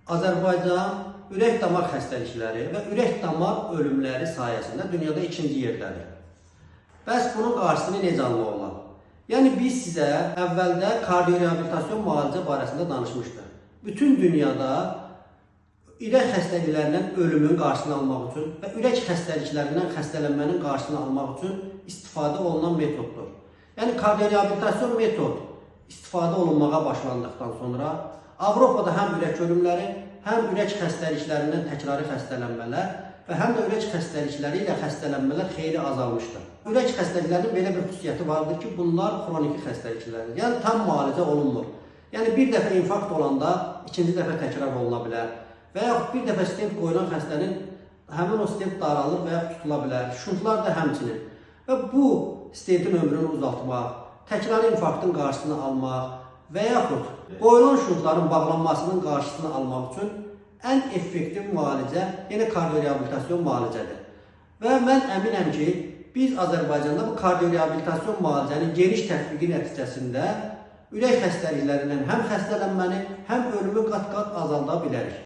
Azərbaycan ürək damar xəstəlikləri və ürək damar ölümləri sayəsində dünyada ikinci yerdədir. Bəs bunun qarşısını necə almaq olar? Yəni biz sizə əvvəldə kardioreabilitasyon müalicə barəsində danışmışdıq. Bütün dünyada ürək xəstəliklərindən ölümün qarşısını almaq üçün və ürək xəstəliklərindən xəstələnmənin qarşısını almaq üçün istifadə olunan metoddur. Yəni kardioreabilitasyon metod istifadə olunmağa başlandıqdan sonra Avropada həm ürək ölümləri, həm ürək xəstəliklərindən təkrari xəstələnmələr və həm də ürək xəstəlikləri ilə xəstələnmələr xeyli azalmışdır. Ürək xəstəliklərinin belə bir xüsusiyyəti vardır ki, bunlar xroniki xəstəliklərdir. Yəni tam müalicə olunmur. Yəni bir dəfə infarkt olanda ikinci dəfə təkrar oluna bilər və yaxud bir dəfə stent qoyulan xəstənin həmin o stent daralır və yaxud tutula bilər. Şuntlar da həmçinin. Və bu stentin ömrünü uzatmaq, təkrari infarktın qarşısını almaq və yaxud qoyulan şuntların bağlanmasının qarşısını almaq üçün ən effektiv müalicə yenə kardioreabilitasyon müalicədir. Və mən əminəm ki, biz Azərbaycanda bu kardioreabilitasyon müalicənin geniş tətbiqi nəticəsində ürək xəstəliklərindən həm xəstələnməni, həm ölümü qat-qat azalda bilərik.